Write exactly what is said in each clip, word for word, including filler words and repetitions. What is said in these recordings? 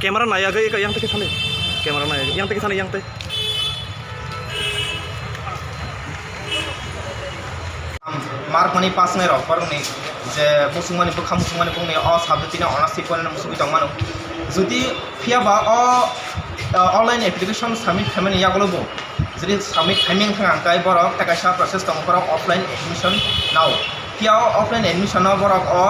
Camera nai agwi eka yang teke thani. Camera nai agwi yang teke thani yang te. Mark mani pass nai rok borok ni je musung mani bwkha musung mani bung ni o subject ni honours twi pono musung tong mano. Jodi phiya ba o, o online application submit khaimani yagulo bo jodi submit khaimani thang ang kai borok ta kaisa process tongo borok offline admission nao. Phiya o offline admission no borok o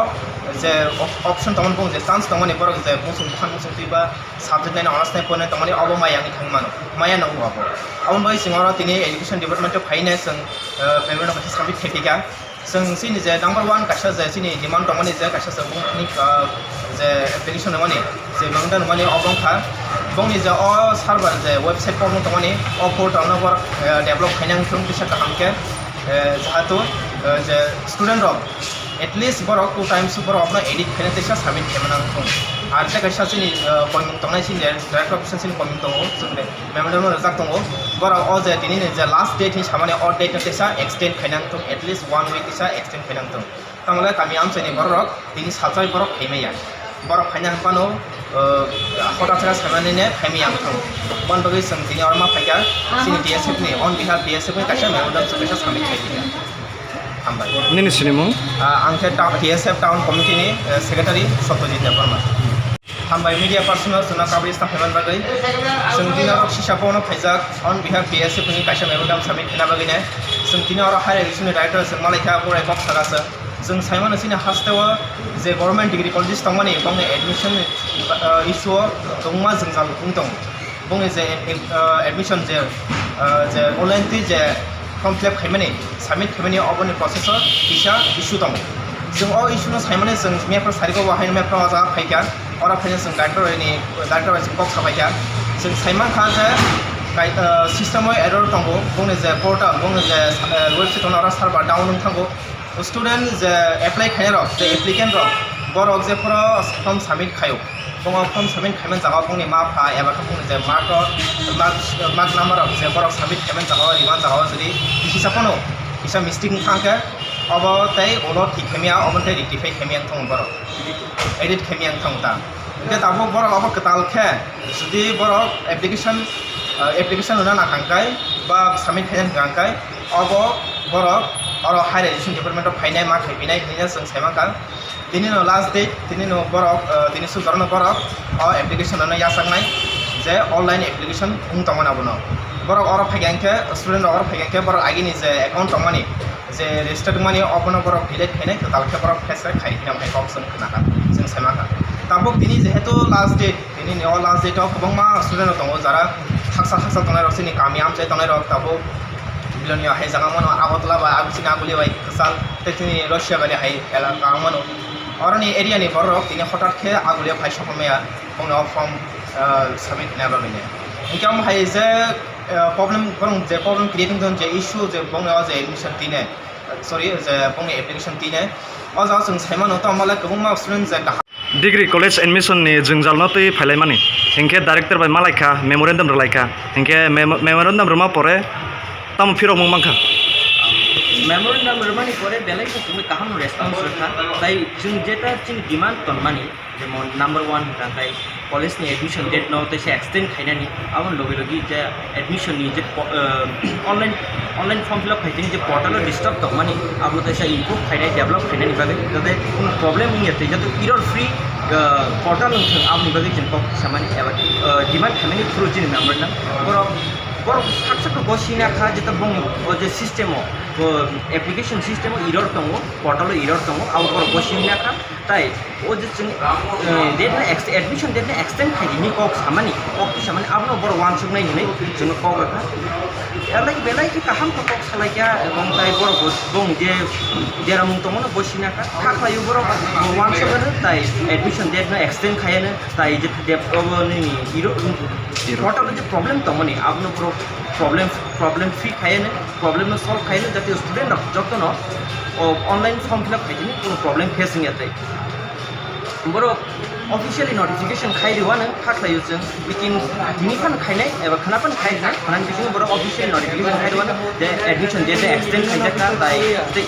je op-, option tongmani bung je chance tongmani borok je musung bwkha musung twi ba subject nai honours nai pono tongmani obo maya wngwi thang mano, maya no wngwi abo. Aboni bagwi chwng oro tini education department o phaina chwng, eh, memorandum kaisa submit khaiphaikha. Chwng chini je number one kaisa je chini demand tongmani je kaisa chwng boni, eh, je application rwmani je memorandum rwmani obo wngkha bongni je o server je website portal tongmani o portal no bor, eh, develop khaina wngthung kisa kaham khe, eh, jahatu, eh, je student rok at least borok two times borok no edit khaina teisa submit khaima nang thung. Ar tei kaisa chini, eh, koimung tongnai chini director office chini koimung tongo, chwng de memorandum rwjak tongo. Borok o je tini ni je last date hin samani o date no teisa extend khaina nang thung, at least one week teisa extend khaina nang thung. Tamole kami amchaini borok tini salsai borok khaimaya. Borok khaina hwnphano, eh, hoda thera saimani ne khaimaya wngthung. Bon bagwi chwng tini oro ma phaikha chini D S F ni on behalf D S F ni kaisa memorandum chwng kaisa submit khaiphaikha. Hambai. Nini sinimung? Ah, ang khe ta-, T S F Town Committee ni, eh, Secretary Satyajit Debbarma. Hambai media personnel chwngno kabui staff hwnna bagwi. Chwng tini oro sisa bono phaijak on behalf T S F ni kaisa memorandum submit hwnna bagwi nai. Chwng tini oro higher education ni director chwng malaikha, bo bai kok saka chwng. Chwng saimano chini hasteo je government degree colleges tongmani bongni admission, ah, issue o kwbangma jwngjal wng tongo. Bongni je, ah, admission je, ah, je online twi je form fill up khaimani, submit khaimani oboni process o kisa issue tongo. Chwng o issue no saimani chwng mapro sariko bo haino mapro o jaga phaikha. Oro phaino chwng director ni, director bai chwng kok sabaikha. Chwng saimankha je kai-, ah, system o error tongo, bongni je portal, bongni je, ah, website ono oro server down wng thango. Student je apply khainai rok, je applicant rok, borok je phoro form submit khaio, bongni form submit khaimani jaga o bongni ma pha eba khe bongni je mark rok, mark, mark number rok je borok submit khaimani jaga o, rimani jaga o jodi kisa phano kisa mistake wngkha khe, obo tei ulo thik khaimya, obo tei rectify khaimya wngthang borok, edit khaimya wngthang ta. Hingke tabuk borok obo kwtal khe, jodi borok application, ah, application rwna nang kha khe ba submit khaina nang kha khe, obo borok oro higher education department o phainai ma khaiphinai hinwi chwng sai mankha. Tini no last date, tini no borok, ah, tini sujak no borok o application rwna yachaknai je online application wng tongmani abono. Borok oro phaikha hingke student rok oro phaikha hingke borok agini je account tongmani, je register wngmani obono borok delete khainai, kwtal khe borok face khai hinwi kok chwng khna kha, chwng sai mankha. Tabuk tini jehetu last date, tini ni o last date o kwbangma student rok tongo, jara haksa haksa tongnai rok, chini kami amchai tongnai rok tabuk Biloni hai jaga mano Agartala bai, ag-, chini Aguli bai kwchal, tei chini Russia bai hai elaka ang mano. Oroni area ni borok rok tini hotat khe Aguli phai sokmaya, bongni o form, ah, submit khaina bagwi ni. Hingke omo hai je, ah, problem, borok je problem create wngtong je issue je bongni o je admission tine, sorry, je bongni application tine. O jaga chwng sai mano, tamo le kwbangma student je kaham. Degree college admission ni jwngjal no twi phailaimani, hinkhe director bai malaikha, memorandum rwlaikha, hinkhe memo-, memorandum rwma pore tamo phirokmung mankha. Memorandum rwmani pore belai khe chwngno kaham response rwkha, tai chwng jeta chini demand tonmani, jemon number one hwnkha khe college ni admission date no teisa extend khainani, aboni logi logi je admission ni je po-, ah, online, online form fill up khaitini je portal o disturb tongmani, abo teisa improve khainai, develop khainani bagwi, jate kunu problem wngya twi, jate error free, ah, portal wngthung, aboni bagwi chwng kok samani eba, ah, demand khaimani through chini memorandum. Borok, borok sak sak bo sina kha, jeta bong o je system o, o application system o error tongo, portal o error tongo, abo borok bo sina kha. Tai o je chwng, eh, date no ex-, admission date no extend khai di hinwi kok samani, kok twi samani, abono borok uansuknai hinwi chwngno kok rwkha. Belai, belai khe kaham khe kok salaikha, ebong tai borok bo bong je deramung tongmano bo sina kha, kha khlaio borok uansukmano, tai admission date no extend khaiano, tai je dep-, obo nini iro-, Iro. portal o je problem tongmani, abono borok problem, problem free khaiano, problem no solve khaiano, jate student rok jotono o online form fill up khaitini kuno problem face wngya tai. Borok officially notification khai rwano, kha khlaio chwng, bikin tini phan khainai eba khna phan khai rwna, khwnani bisingo borok officially notification khai rwano je admission date extend khaijak kha, tai, tai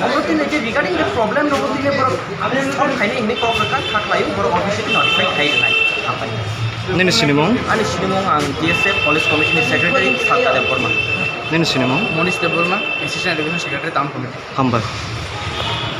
obo tini je regarding the problem no tini borok solve khainai hinwi kok rwkha, kha khlaio borok officially notify khai rwnai. Hambai. Nini sinimung? Ani sinimung ang D S F College Committee ni Secretary Salka Debbarma. Nini sinimung? Monish Debbarma, Assistant Education Secretary, Town Committee. Hambai.